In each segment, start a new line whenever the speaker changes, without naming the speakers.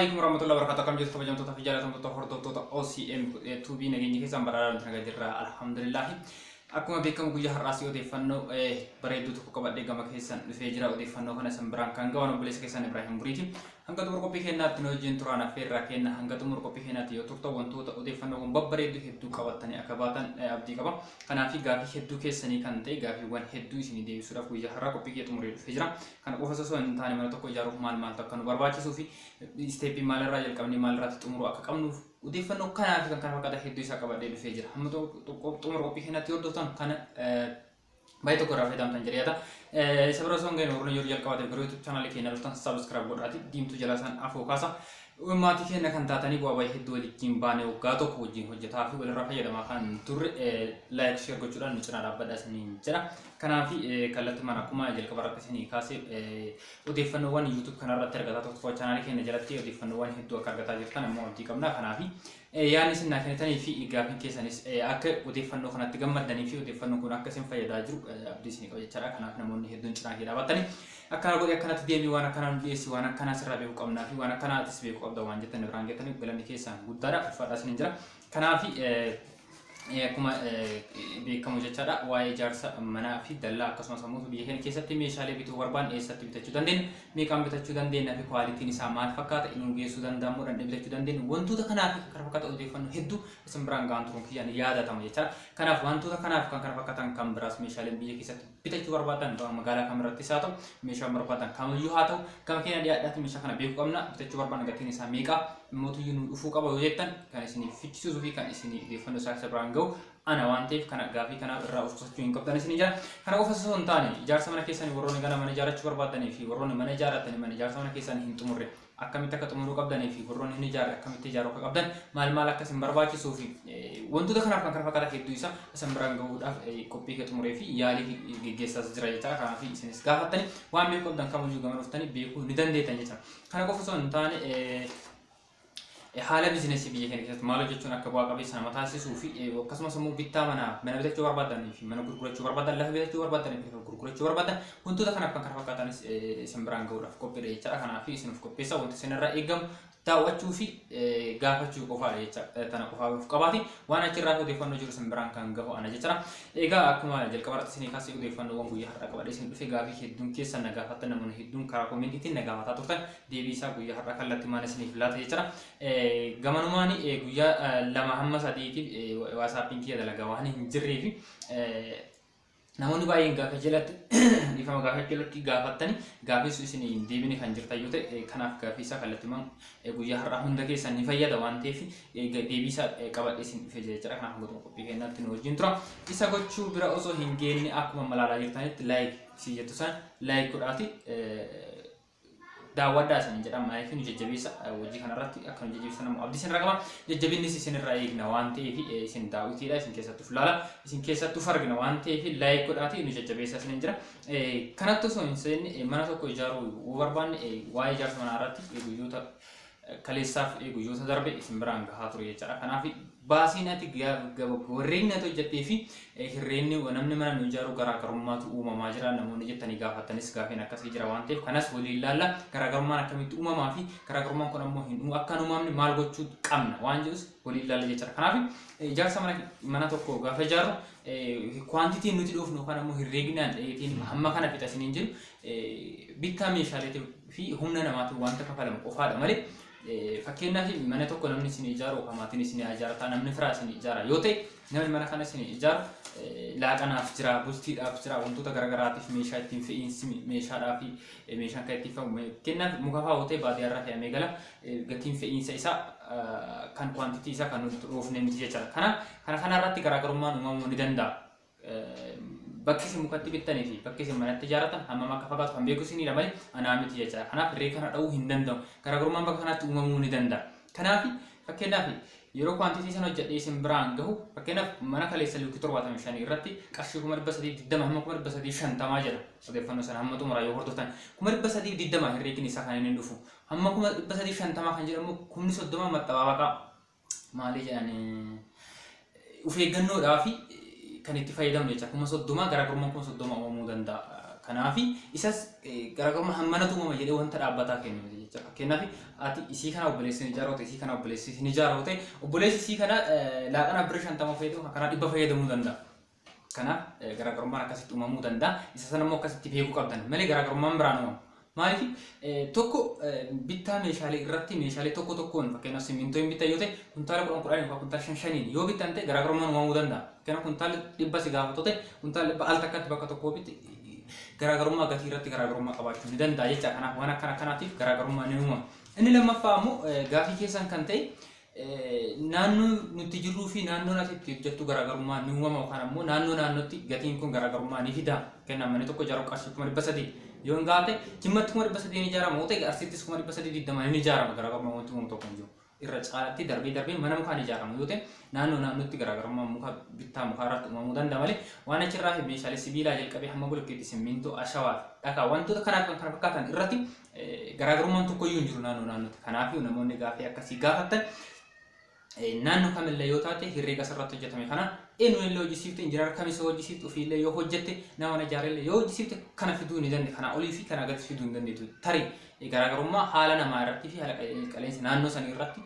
Alaikum warahmatullahi wabarakatuh. Akkam jirtu kabajamtoota fi jaallatamtoota hordoftoota OCM tuubii? Nageenya keessan badhaadhaa, nuti nagaa jirra, alhamdulillah. Akkuma beekamu guyyaa har'aas odeeffannoo bareedduu tokko qabadhee gama keessan dhufee jira. Odeeffannoo kana isin biraan kan gahan obboleessa keessan Ibrahim Buriiti. Hanga xumura qophii keenyaatti nu wajjin turaan affeerraa kenna. Hanga xumura qophii keenyaatti yoo turtan wantoota odeeffannoowwan babbareedduu hedduu qabattanii akka baatan abdii qaba. Kanaaf gaafii hedduu keessanii kan ta'e gaafiiwwan hedduu isinii deebisuudhaaf guyyaa har'aa qophii kee xumuree dhufee jira. Kana qofa osoo hin taane mana tokko ijaaruuf maal maaltu akka nu barbaachisuu fi step maalirraa jalqabnee maalirraatti xumuruu akka qabnuuf odeeffannoo kanaa fi kan kana fakkaatan hedduu isaa qabadhee dhufee jira. Hamma xumura qophii keenyaatti hordoftan kana baay'ee tokko irraa fayyadamtan jedhee yaada. Isa bira osoo hin gahin, warroonni yeroo jalqabaatiif gara YouTube channelii keenya dhuftan subscribe godhaati diimtuu jala isaan afoo kaasa. Maatii keenya kan taatanii bu'aa baay'ee hedduu waliin baanee waggaa tokko wajjin hojjetaa fi walirraa fayyadamaa kan turre like, share gochuudhaan nu cinaa dhaabbadhaa isiniin jedha. Kanaaf kallattumaan akkuma jalqaba irratti isinii kaasee odeeffannoowwan YouTube kanarratti argataa turtu, channelii keenya jalatti odeeffannoowwan hedduu akka argataa jirtan immoo abdii qabna. Kanaaf yaadni isin naa kennitanii fi gaaffiin keessanis akka odeeffannoo kanatti gammaddanii fi odeeffannoon kun akka isin fayyadaa jiru abdii isinii qaba jechaadha. Kanaaf namoonni hedduun cinaa kee dhaabattanii akkana godhi, akkanatti deemii, waan akkanaa nu dhiyeessi, waan akkanaa sirraa beekuu qabnaa fi waan akkanaa atis beekuu qabda waan jettan biraan geettanii galanni keessaan guddaadha. Ulfaadhaa isiniin jira. Kanaaf akkuma beekamu jechaadha, waa'ee ijaarsa manaa fi dallaa akkasumas immoo biyya keenya keessatti meeshaalee bituu barbaanne eessatti bitachuu dandeenya, meeqaan bitachuu dandeenya fi qualityn isaa maal fakkaata, inni geessuu danda'amu dhandhee bitachuu dandeenya, wantoota kanaa fi kan kana fakkaatan odeeffannoo hedduu isin biraan ga'an turuun kiyyaan yaadatama jechaadha. Kanaaf wantoota kanaaf kan kana fakkaatan kan biraas meeshaaleen biyya keessatti bitachuu barbaadan magaalaa kamirrattis haa ta'u, meeshaan barbaadan kamiyyuu haa ta'u, gama keenya dhiyaadhaatti meeshaa kana beekuu qabna, bitachuu barbaanna, gatiin isaa meeqa, mootuyyuu nu dhufuu qaba yoo jettan, kan isiniif fichisiisuu fi kan isinii odeeffannoo isaa isa biraan ga'u ana waan ta'eef kana gaafii kanaaf irraa of qusachuu hin qabdan isinii jira. Kana qofa osoo hin taane ijaarsa mana keessanii warroonni gana mana ijaarrachuu barbaadanii fi warroonni mana ijaarratanii mana ijaarsa mana keessanii hin xumurre akkamitti akka xumuruu qabdanii fi warroonni hin ijaarre akkamitti ijaaruu akka qabdan, maal maal akka isin barbaachisuu fi wantoota kanaaf kan kana fakkaatan hedduu isaa isin biraan gahuudhaaf qophii kee xumuree fi yaalii geggeessaas jira jechaadha. Kanaaf isinis gaafattanii waan beekuu qabdan kamiyyuu gama dhuftanii beekuu ni dandeettan jechuudha. Kana qofa osoo hin taane haala businessii biyya keenya keessatti maal hojjechuun akka bu'aa qabeessa nama taasisuu fi akkasumas immoo bittaa manaa, mana bitachuu barbaadanii fi mana gurgurachuu barbaadan, lafa bitachuu barbaadanii fi lafa gurgurachuu barbaadan, wantoota kanaaf kan kana fakkaatanis isin biraan gahuudhaaf qophiidha jechaadha. Kanaaf isin of qopheessa, wanti isin irraa eegamu daawwachuu fi gaafachuu qofaadha jecha. Tana qofaaf qabaati waan achirraa odeeffannoo jiru isin biraan kan gahu ana jechaadha. Egaa akkuma jalqaba irratti isinii kaasee odeeffannoowwan guyyaa har'a qabadhee isin dhufe, gaafii hedduun keessan na gaafattan, namoonni hedduun karaa commentiitiin na gaafataa turtan, deebii isaa guyyaa har'a kallattii isiniif laata jechaadha. Gamanumaan guyyaa 2 hamma 3tiif WhatsAppiin kiyya dalagaa waan hin jirree fi namoonni baay'een gaafa jalatti, dhiifama, gaafa jalatti gaafattani gaafii isin hin deebine kan jirtan yoo ta'e, kanaaf gaafii isaa kallattiimaan guyyaa har'aa hunda keessan ni fayyada waan ta'eef deebii isaa qabadhee isin dhufe jechuudha. Kanaaf hanga qophii keenyaatti nu wajjin tura. Isa gochuu bira osoo hin geenne akkuma malaalaa jirtanitti like si jettu san like godhaati daawwadhaa isin jedhama. Maaliif nu jajjabeessa, hojii kanarratti akka nu jajjabeessan ammoo abdii isinirraa qaba. Jajjabinnis isinirraa eegna waan ta'eef, isin daawwitiidha, isin keessattuu laala, isin keessattuu argina waan ta'eef like godhaati nu jajjabeessa isin jira. Kanatti osoo hin seenne mana tokko ijaaruu yoo barbaanne, waa'ee ijaarsa manaa irratti guyyoota kaleessaaf guyyoota darbe isin biraan gahaa ture jechaadha. Kanaaf baasiin ati warreen ati hojjettee fi hirreenni namni mana nu ijaaru garaagarummaatu uumamaa jira namoonni jettanii gaafattanis, gaafiin akkasii jira waan ta'eef kanas waliin ilaalla. Garaagarummaan akkamitti uumamaa fi garaagarummaan kun ammoo hin akka hin uumamne maal gochuu qabna waan jedhus waliin ilaalla jechaadha. Kanaaf ijaarsa mana tokko gaafa ijaarru quantityn nuti dhufnu yookaan ammoo herreegnaan dheetiin hamma kana fixa isiniin jiru bittaa meeshaaleetii fi humna namaatiin wanta kafalamu qofaadha malee, fakkeenyaaf mana tokko namni isin ijaaru yookaan maatiin isin ijaarata, namni firaa isin ijaara yoo ta'e, namni mana kana isin ijaaru laaqanaaf jira, bultiidhaaf jira, wantoota garaagaraatiif, meeshaa ittiin fe'iinsi meeshaadhaa fi meeshaan kan ittiin fe'amu, fakkeenyaaf muka fa'aa yoo ta'e baadiyyaarraa fe'amee gala, gatiin fe'iinsa isaa kan quantity isaa kan nuti dhoofne miti jechaadha. Kana kanarratti garaagarummaan uumamuu ni danda'a. Bakki isin mukatti bittanii fi bakki isin manatti ijaarratan hammam akka fagaatu kan beeku isinidha malee anaa miti jechaadha. Kanaaf hirree kana dha'uu hin danda'u. Garaagarummaan bakka kanatti uumamuu ni danda'a. Kanaaf fakkeenyaaf yeroo quantity sana hojjedhee isin biraan gahu, fakkeenyaaf mana kaleessa luukii 75 irratti qarshii 320,000 hamma 350,000 jedha. Odeeffannoo sana hamma xumuraa yoo hordoftan 320,000 herreegni isaa kan inni dhufu. Hamma 350,000 kan jedhamu kumni 30 maxxabaabaqaa maalii jedhanii of eeggannoodhaa fi kan itti fayyadamnu jecha 30,000 garaagarummaan 30,000 uumamuu danda'a. Kanaaf isas garaagarummaa hammanatu uumama jedhee wanta dhaabbataa kennu miti jechuudha. Fakkeenyaaf ati isii kana obboleessi ni ijaaruu ta'e, isii kana obboleessi ni ijaaruu ta'e, obboleessi isii kana laaqana birrii 50 fayyadamu kana 100 fayyadamuu danda'a. Kanaaf garaagarummaan akkasitti uumamuu danda'a. Isa sana immoo akkasitti beekuu qabdan malee garaagarummaan biraan uumamu. Maaliif tokko bittaa meeshaalee irratti meeshaalee tokko tokkoon, fakkeenyaaf simmintoo hin bittan yoo ta'e, kuntaala 10 10 yookaan kuntaala 5 5 yoo bittan ta'e garaagarummaan uumamuu danda'a. Fakkeenyaaf kuntaala 100 si gaafatu ta'e, kuntaala 100 al takkatti bakka tokkoo bitti garaagarummaa gatii irratti garaagarummaa qabaachuu ni danda'a jecha. Kanaaf waan akkana kanaatiif garaagarummaa ni uumama. Inni lammaffaa immoo gaafii keessan kan ta'e, naannoo nuti jirruu fi naannoon ati itti hojjettu garaagarummaa ni uumama yookaan ammoo naannoo naannootti gatiin kun garaagarummaa ni fida. Fakkeenyaaf manni tokko ijaaruu qarshii 300,000 yoo hin gaafate, Jimmatti 300,000 ni ijaarama yoo ta'e, Arsiittis 320,000 ni ijaarama, garaagarummaa wanti uumamu tokko hin jiru. Irra caalatti darbee darbee mana mukaan ijaaramu yoo ta'e, naannoo naannootti garaagarummaa muka bittaa mukaa irratti uumamuu danda'a malee, waan achirraa fi meeshaalee sibiilaa jalqabee hamma bulukkeetti, simmintoo, ashawaa fi dhakaa, wantoota kanaaf kan kana fakkaatan irratti garaagarummaan tokko iyyuu hin jiru naannoo naannootti. Kanaafuu namoonni gaafii akkasii gaafattan, naannoo kamillee yoo taate, herreega asirratti hojjetame kana eenyuun illee hojjisiifte, injinar kamis yoo hojjisiifte, ofiillee yoo hojjette, nama na ijaarellee yoo hojjisiifte, kana fiduu ni danda'e. Kana olii fi kana gadi fiduu hin dandeettu. Tarii garaagarummaa haala namaa irratti fi haala qilleensa naannoo sanii irratti,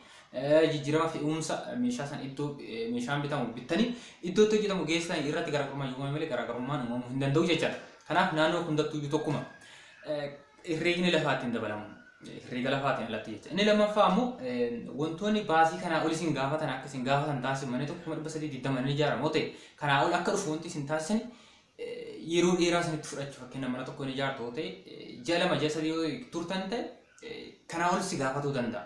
jijjiirama fe'umsa meeshaa san iddoo meeshaan bitamu bittanii iddoo itti hojjetamu geessan irratti garaagarummaa uumame malee garaagarummaan uumamuu hin danda'u jechaadha. Kanaaf naannoo hundattuu iyyuu tokkuma. Herreegni lafaatiin dabalamu. Herreega lafaatiin alatti jecha. Inni lammaffaa immoo wantoonni baasii kanaa ol isin gaafatan, akka isin gaafatan taasisu, manni tokko 320,000 ni ijaaramu yoo ta'e, kanaa ol akka dhufu wanti isin taasisan yeroo dheeraa isinitti fudhachuu. Fakkeenyaaf mana tokko ni ijaartu yoo ta'e, ji'a 2 ji'a 3 yoo turtan ta'e, kanaa ol si gaafatuu danda'a.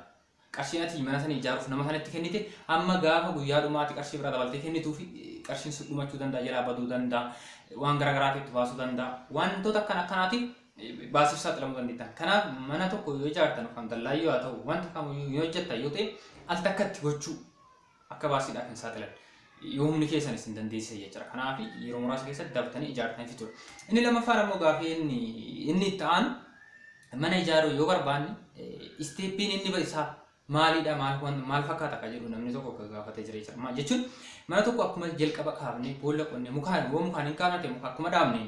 Qarshiin ati mana sana ijaaruuf nama sanatti kennite, hamma gaafa guyyaa dhumaatti qarshii biraa dabaltee kennituu fi qarshiin sun dhumachuu danda'a, jalaa baduu danda'a, waan garaagaraatiif itti baasuu danda'a. Wantoota akkana akkanaatiif baasiif saaxilamuu dandeettan. Kanaaf mana tokko yoo ijaartan yookaan dallaa yoo haa ta'u, wanta kamiyyuu yoo hojjettan yoo ta'e, al takkatti gochuu akka baasiidhaaf hin saaxilan. Yoo humni keessan isin dandeessise jechuudha. Kanaaf yeroo muraasa keessatti daftanii ijaartanii fixuudha. Inni lammaffaan ammoo gaafii inni itti aanu, mana ijaaruu yoo barbaanne isteeppiin inni isaa maalidha, maal fakkaata akka jedhu namni tokko akka gaafatee jira jechuudha. Jechuun mana tokko akkuma jalqaba kaafnee boolla qonnee, mukaan yoo mukaan hin kaafne, muka akkuma dhaabne,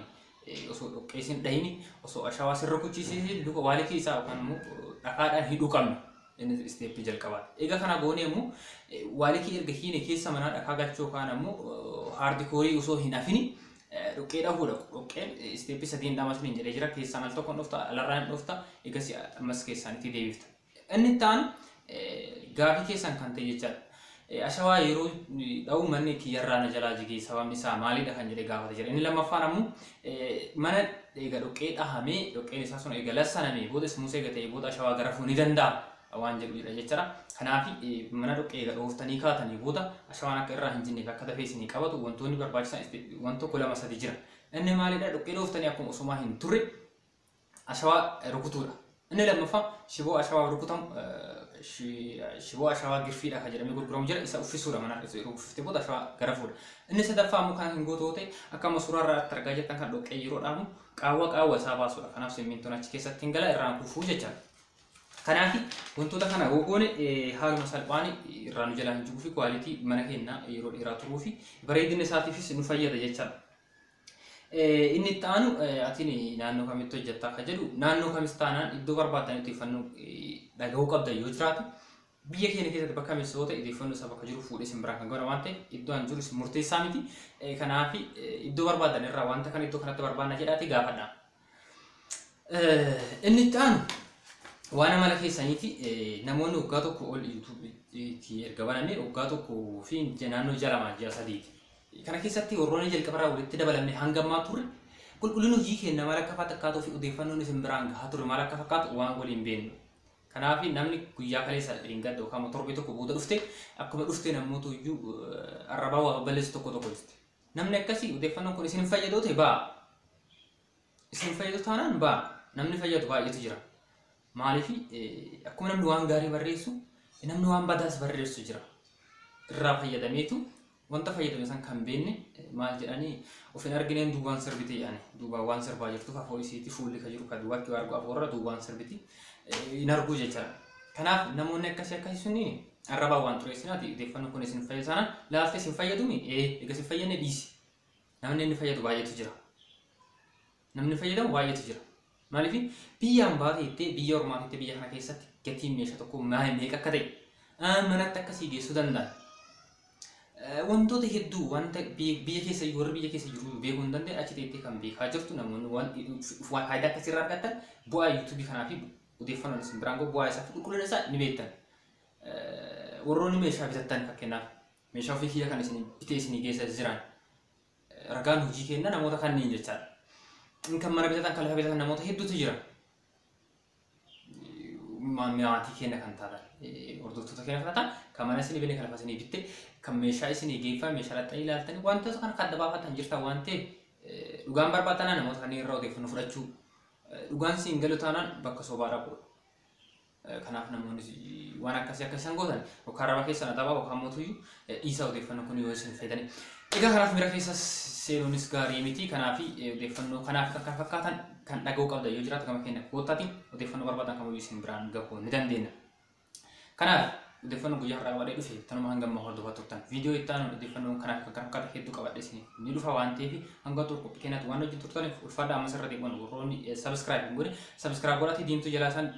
osoo dhoqqeessin dhahini, osoo ashawaa sirra kuchisiisin, luka waalikii isaa yookaan immoo dhakaadhaan hidhuu qabna. Inni isteeppii jalqabaati. Egaa kana goonee immoo waalikii erga hiine, keessa manaa dhakaa galchuu yookaan ammoo haardikoorii osoo hin hafini dhoqqee dhahuudha. Dhoqqeen isteeppii sadiin dhama siniin jedhee jira. Keessaan al tokkoon dhufta, alarraa hin dhufta, egas ammas keessaan itti deebifta. Inni itti aanu gaafii keessan kan ta'e jechaadha. Ashawaa yeroo dha'u manni kiyyarraa na jalaa jigee, sababni isaa maalidha kan jedhee gaafate jira. Inni lammaffaan ammoo mana eega dhoqqee dhahamee, dhoqqeen isaa sun eega lassanamee booda, ismuus eega ta'ee booda, ashawaa garafuu ni danda'a waan jedhudha jechaadha. Kanaaf mana dhoqqee eega dhooftanii kaatanii booda, ashawaan akka irraa hin jinneef, akka dafee isinii qabatu, wantoonni barbaachisan waan tokko lama sadi jira. Inni maalidha? Dhoqqee dhooftanii akkuma osumaa hin turre ashawaa rukutuudha. Inni lammaffaa shiboo ashawaa rukutamu, shiboo ashawaa girfiidha kan jedhamee gurguramu jira, isa uffisuudha, mana uffiftee booda ashawaa garafuudha. Inni sadaffaa immoo kan hin gootu ta'e, akka amma suuraa irraa argaa jirtan kan dhoqqee yeroo dhaamu qaawwa qaawwa isaa baasuudha. Kanaaf simmintoon achi keessatti hin gala, irraan kufuu jechaadha. Kanaaf wantoota kana yoo goone, haaluma salphaan irraa nu jalaa hin jiguu fi kwaalitii mana keenyaa yeroo dheeraa turuu fi bareedina isaatiifis nu fayyada jechaadha. Inni itti aanu, atiin naannoo kamitti hojjettaa akka jedhu, naannoo kamis taanaan iddoo barbaaddan odeeffannoo dhagahuu qabdan yoo jiraate, biyya keenya keessatti bakka kamis yoo ta'e, odeeffannoo isa bakka jiru fuudhee isin biraan kan gahu waan ta'eef, iddoo an jiru isin murteessaa miti. Kanaaf iddoo barbaadan irraa wanta kana iddoo kanatti barbaanna jedhaati gaafadha. Inni itti aanu waan amala keessaniiti. Namoonni waggaa 1 ol yuutuubiitti erga baname, waggaa 1 fi naannoo ji'a 2 ji'a 3ti. Kana keessatti warroonni jalqabarraa walitti dabalamne hanga ammaa turre, qulqullinni hojii keenya maal akka fakkaatuu fi odeeffannoon isin biraan gahaa ture maal akka fakkaatu waan waliin beeknu. Kanaaf namni guyyaa kaleessa dheengadda yookaan torbee tokko booda dhufte, akkuma dhufte namoota iyyuu arrabaa waa balleessu tokko tokko jirti. Namni akkasii odeeffannoon kun isin hin fayyadu ta'e ba'a. Isin fayyadu taanaan ba'a. Namni fayyadu baay'eetu jira. Maaliif? Akkuma namni waan gaarii barreessu, namni waan badaas barreessu jira. Irraa fayyadameetu wanta fayyadame san kan beekne, maal jedhanii, of hin argineen duubaan sirbiti jedhani. Duubaan waan sirbaa jirtuuf afoo isiiti fuulli ka jiru ka duubatti waa argu, afoorra duubaan sirbiti, hin arguu jechaadha. Kanaaf namoonni akkasii akkasii sunniin arrabaa waan xureessinaati. Odeeffannoon kun isin fayyadu taanaan laaltee isin fayyadumi, ee egaa isin fayyadne dhiisi. Namni inni fayyadu baay'eetu jira. Namni fayyadamu baay'eetu jira. Maaliif biyyaan baatee biyya ormaatitti biyya kana keessatti gatiin meeshaa tokko meeqa akka ta'e manatti akkasii geessuu danda'an. Wantoota hedduu wanta biyya keessa warri biyya keessa jiru beekuu hin dandeenye achi teettee kan beekaa jirtu namoonni waan faayidaa akkasii irraa argatan bu'aa yuutuubii kanaa fi odeeffannoon isin biraan gahu bu'aa isaa fi qulqullina isaa ni beektan. Warroonni meeshaa bitattan fakkeenyaaf meeshaa ofii kiyya kan isin bitee isinii geessa jiran ragaan hojii kenna namoota kanneen jechaadha. Kan mana bitatan kan lafa bitatan namoota hedduutu jira. Maatii keenya kan taatan hordoftoota keenya kan taatan kan mana isinii binne kan lafa isinii bitte kan meeshaa isinii geeffame meeshaa laxxanii ilaaltanii wantoota kana kan adda baafatan jirtan waan ta'eef dhugaan barbaadanaa namoota kanneen irraa odeeffannoo fudhachuu dhugaan siin galu taanaan bakka sobaa dhaquudha. Kanaaf namoonni waan akkasii akka isaan gootan yookaan raba keessan adabaa yookaan mootuyyuu dhiisaa odeeffannoo kun yoo isin fayyadani. Egaa kanaaf miira keessa seenuunis gaarii miti. Kanaaf odeeffannoo kanaaf kan kana fakkaatan kan dhaga'uu qabda yoo jiraatu gama keenya koottaatiin odeeffannoo barbaadan kamiyyuu isin biraan gahuu ni dandeenya. Kanaaf odeeffannoo guyyaa har'aa qabadhee dhufe tanuma hanga ammaa hordofaa turtan. Viidiyoo itti aanu odeeffannoo kanaaf kan kana fakkaatan hedduu qabadhee isin ni dhufa waan ta'eef hanga xumura qophii keenyaatti waan hojii turtaniif ulfaadhaa ammas irra deebi'an warroonni sabiskiraayib hin godhe sabiskiraayib godhaatii diimtuu jalaa isaan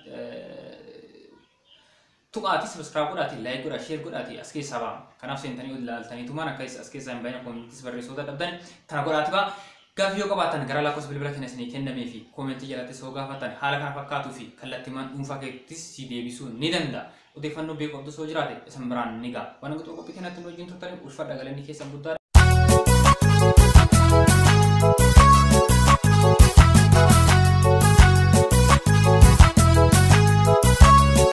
tuqaatii sabiskiraayib godhaatii laayik godhaa sheer godhaatii as keessaa ba'a. Kanaaf seentanii ilaaltanii tumaan akka as keessaa hin bahin koomentis barreessuu dadhabdan tana godhaatii ba'a. Gaaffii yoo qabaattan gara lakkoofsa bilbila keenya isinii kennamee fi koomentii jalattis yoo gaafatan haala kana fakkaatuu fi kallattiimaan dhuunfaa keettis si deebisuu ni danda'a. Odeeffannoo beekuu qabdu osoo jiraate isin biraan ni ga'a. Waan hanga xumura qophii keenyaatti nu wajjin turtaniif ulfaadhaa galanni keessan guddaadha.